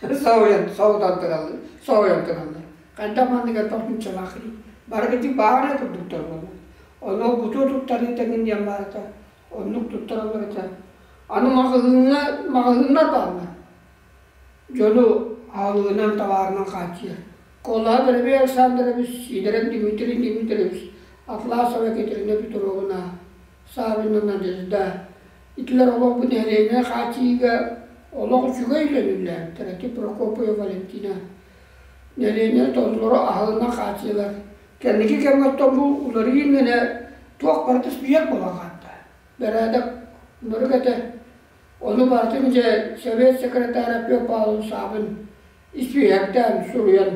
соһуйан соһутан тураллар, соһуйан тураллар. Хайдах маннык элбэх нууччалаахый? Барыгытык баара курдуктар буолла. Ону бутуо туттарыы тэҥин диэн баарата. Оннук туттараллар этэ. Аны маҕаһыыҥҥа маҕаһыыннар бааллар. Дьону аалыгынан, табаарынан хааччыйар. Куолаһа Воробей Александрович, Сидоров Дмитрий Дмитриевич, Атласова Екатерина Петровна, Саввина Надежда итилэр олох бу нэһилиэнньэни хааччыйыыга олох үчүгэй үлэни үлэлээбиттэр. Ити Прокопьева Валентина нэһилиэнньэни толору аһылынан хааччыйалар. Кэнники кэмҥэ оттон бу уларыйыы иннинэ туох барыта спиэк буолан хаалта. Бэрээдэк ынырык этэ. Ону барытын дьэ Совет секретара Петр Павлович Саабын испииһэктээн суруйан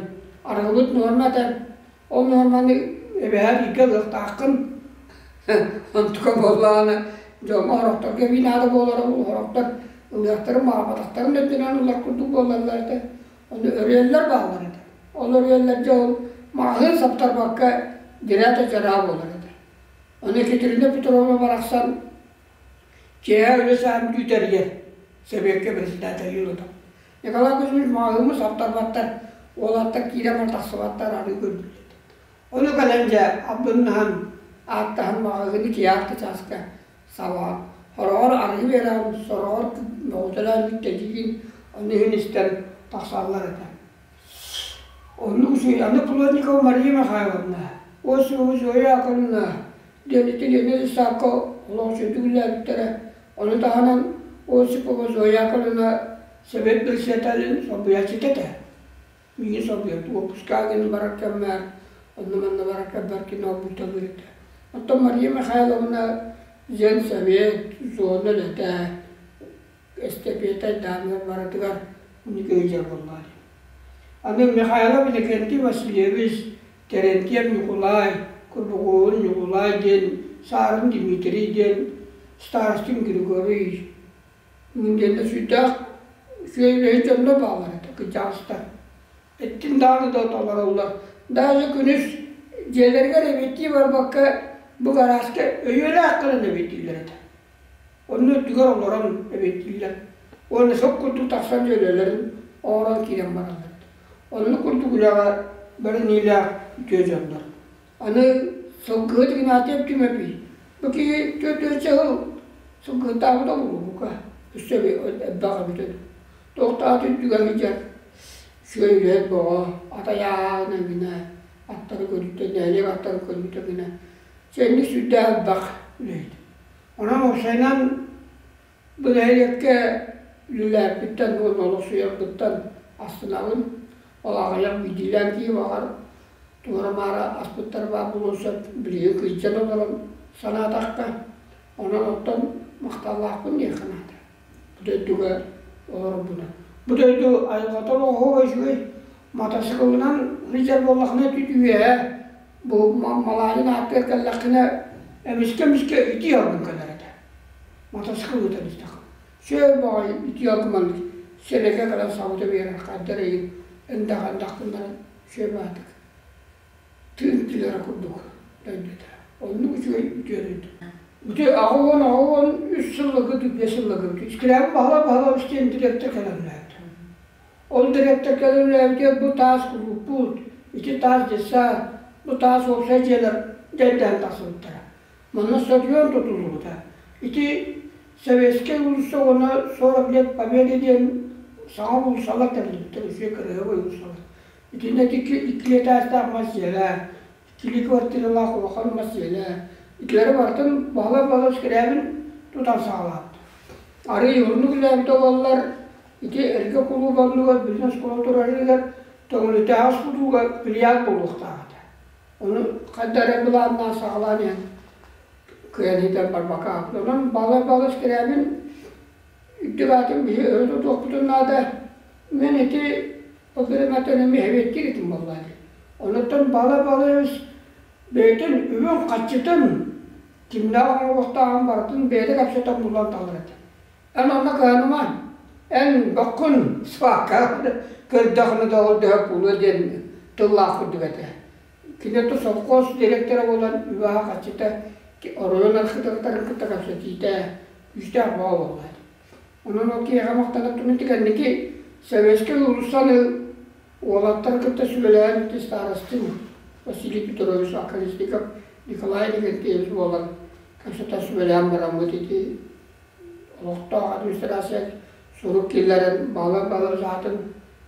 арыгыбыт нуорма этэ. Ол нуорманы эбэһээт ииргэ ылыахтааххын. Онтука буоллаҕына дьоҥҥо сорохторго эбии наада буолара, сорохтор ылыахтарын баҕарбатахтарын да үрдүнэн ылар курдук буолаллар этэ. Ону өрүөллэр бааллар этэ. Ол өрүөллэр дьэ ол маҕаһыын саптарбакка дирээт дьараа буолар этэ. Ону Екатерина Петровна барахсан Киэһэ үлэ саам күүтэригэр Сэбиэккэ председатель ылытым. Николай Кузьмич маҕаһыыммын саптарбаттар, уолаттар киирэн баран тахсыбаттар арыы көрдүлэр. Ону кэлэн дьэ абдыннаһан, ааттаһан маҕаһыыны киэһэ чааска сабаҕан, сороҕор арыы биэрэҕин, сороҕор мөҕүтэлээн бүттэдиигин, ону иһин истэн тахсаллар этэ. Оннук үчүгэй. Аны Плотникова Мария Михайловна, Осипова Зоя Яковлевна диэн ити Лена Исаакка олох үчүгэйдик үлэлээбиттэрэ. Ону таһынан Осипова Зоя Яковлевна Совет председателин солбуйааччыта этэ. Миигин солбуйар уоппускаҕа гына барар кэммэр, онно-манна барар кэммэр кини олбуйталыыр этэ. Оттон Мария Михайловна Женсовет, зона үлэтэ, эстэпиэтэ даамыгар барытыгар үҥкүү буоллаҕа дии. Аны Михайлов Иннокентий Васильевич, Терентьев Ньукулай, Курбугуун Ньукулай диэн, Саарын Дмитрий диэн, Старостин Григорий диэн сүрдээх үчүгэй үлэһит дьоннор бааллар этэ, кырдьаҕастар. Эттин даҕаны да толороллор. Даже күнүс дьиэлэригэр эбиэттии барбакка бу гарааска өйүөлээх гынан эбиэттииллэр этэ. Онно үрдүгэр олорон эбиэттииллэр. Уонна сок курдук тахсан дьүөлэлэрин оҥорон киирэн бараллар. Оннук курдук үлэҕэ бэриниилээх үтүө дьоннор. Аны сылгыһыт Игнатьев Түмэпий. Бу киһи 4 сыл сылгыһыттаабыта буолуо өссө элбэх эбит үһү. Туохтаах үрдүгэр сылдьар үчүгэй үлэһит бөҕө, ат айааһына гына, аттары көрүүтэ, нэһилиэк аттарын көрүүтэ гына. Сэнник сүрдээх элбэх үлэһит. Онон уопсайынан бу нэһилиэккэ үлэлээппиттэн уонна олохсуйарбыттан астынабын. Ол аҕыйах биирдиилээн киһи баҕар туора-маара аспыттар баар буолуон сөп. Билигин кыйдьан олорон санаатахха, онон оттон махталлаахпын диэххэ наада. Бу дойдуга олорорбунан. Бу дойду айылҕата олоҕо үчүгэй. Матасыкылынан сылдьар буоллаххына түт үөһэ бу малаанын ааттыгар кэллэххинэ эмискэ-эмискэ итии алгын кэлэр этэ. Матасыкыл ыытан истэххэ. Сөө баҕайы итии алгын маннык сэлэкэ кэлэн сабыта биэрэр хайдар эйин эндээх-эндээх гыннаран сөө баатык тыын килэрэ курдук дойду этэ. Оннук үчүгэй үтүө дойду. Ити 83 сылларга, 5 сылларга Скрябин Баһылай Баһылаевич диэн директор кэлэн үлэлээбитэ. Ол директор кэлэн үлэлээбитигэр бу таас кулууппут, ити таас детсад, бу таас уопсай дьиэлэр дьэндэһэн тахсыбыттара. Манна стадион тутуллубута. Ити Советскай уулусса уонна 40 лет Победы диэн саҥа уулуссалар тэриллибиттэр, үчүгэй кыраһыабай уулуссалар. Итиннэ икки этажтаах мас дьиэлээх, иккилии квартиралаах улахан мас дьиэлээх. Итилэри барытын Баһылай Павлович Скрябин тутан саҕалаабыт. Арыый уһуннук үлэлээбитэ буоллар, ити эргэ кулууп оннугар билин оскуола турарыгар Төҥүлүтээҕи оскуолуга филиал буолуохтаах этэ. Ону хайда эрэ былааннаан саҕалаан иһэн кыайан иһитэн барбакка хаалбыт. Онон Баһылай Павлович Скрябин үрдүк аатын биһи өрө тутуохпутун наада. Мин ити ол бириэмэттэн эмиэ сэбиэттиир этим буоллаа дии. Онуттан Баһылай Павлович бэйэтин үбүн-харчытын кимнээх оҥоруохтааҕын барытын бэйэтэ кэпсэтэн булан талар этэ. Эн онно кыһаныма, эн боккун сварка көрдөхүнэ да ол дөһө буолуо диэн тыллаах курдук этэ. Кини то совхоз директора буолан үбэ-харчыта оройуон архитекторын кытта кэпсэтиитэ күүстээх бөҕө буолла. Онон ол киһиэхэ махтанар түмүк кэнники Советскай уулуссаны уолаттар кытта сүбэлэһэн ити старостин Василий Петрович Оконешников Николай Иннокентьевич буолан кэпсэтэн сүбэлэһэн бараммыт ити олохтоох администрация сурук киллэрэн баалар-баалар аатын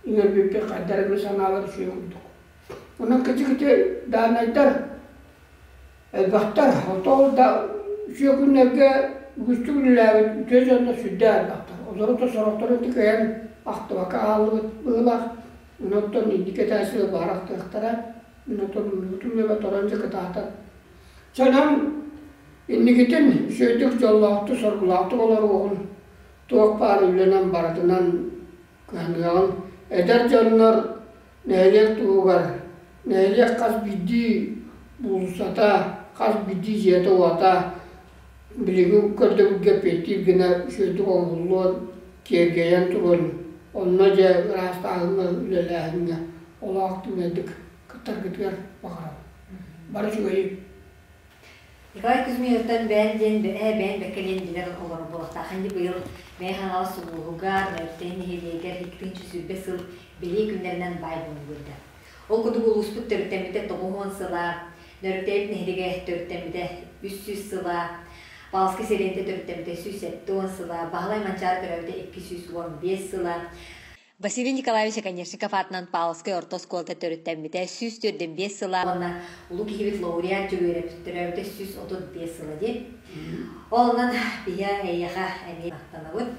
иҥэрбиппит хайдар эмэ санаалар үчүгэй курдук. Онон кичи-кичи даанайдар элбэхтэр. Ол да үчүгэй күннэргэ үгүстүк үлэлээбит үтүө дьоннор сүрдээх элбэхтэр. Олору да сорохторун кыайан ахтыбакка хааллыбыт быһыылаах. Онтон инники этээсигэ баар ахтыахтара. Онтон муннубутун үөбэ торон дьэ кытаатан. Чонон инникитин үчүгэйдик дьоллоохтук, соргулаахтык олоруоҕун, туох баар үлэнэн барытынан кыһаныаҕын. Эдэр дьоннор нэһилиэк туһугар, нэһилиэк хас биирдии уулуссата, хас биирдии дьиэтэ-уота билигин көрдөбүлгэ эппиэттиир гына үчүгэйдик оҥоһуллуон, киэргэйэн туруон, онно дьэ ыраастааһыҥҥа, үлэлээһиҥҥэ олоох түҥэйдик кыттаргытыгар баҕарабын. Бары үчүгэйи! Николай Кузьминовтан бэйэн диэн бэйэ бэйэн бэккэ диэн билэр олорор буолуохтаах. Инди быйыл Мэйэ Хаҥалас улууһугар, Нөөрүктээйи нэһилиэгэр 2020 сыл бэлиэ күннэринэн баай буолбута. Ол курдук улууспут төрүттэммитэ 90 сыла, Нөөрүктээйибит нэһилиэгэ төрүттэммитэ 300 сыла, Павловскай сэлиэнньэтэ төрүттэммитэ 170 сыла, Баһылай Манчаары төрөөбүтэ 215 сыла, Василий Николаевич Оконешников аатынан Павловскай орто оскуолата төрүттэммитэ 145 сыла уонна улуу киһибит лауреат Дьөгүөрэп төрөөбүтэ 135 сыла диэн. Ол онон биһи эйиэхэ эмиэ махтанабыт.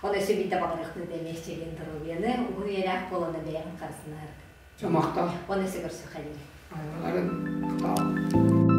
Ол өссө биирдэ баҕарыахпыт эмиэ чэгиэн доруобуйаны, уһун үйэлээх буолан бэйэҕин харысынаар. Махтал. Уонна өссө көрсүөххэ диэри. Айыларын махтал.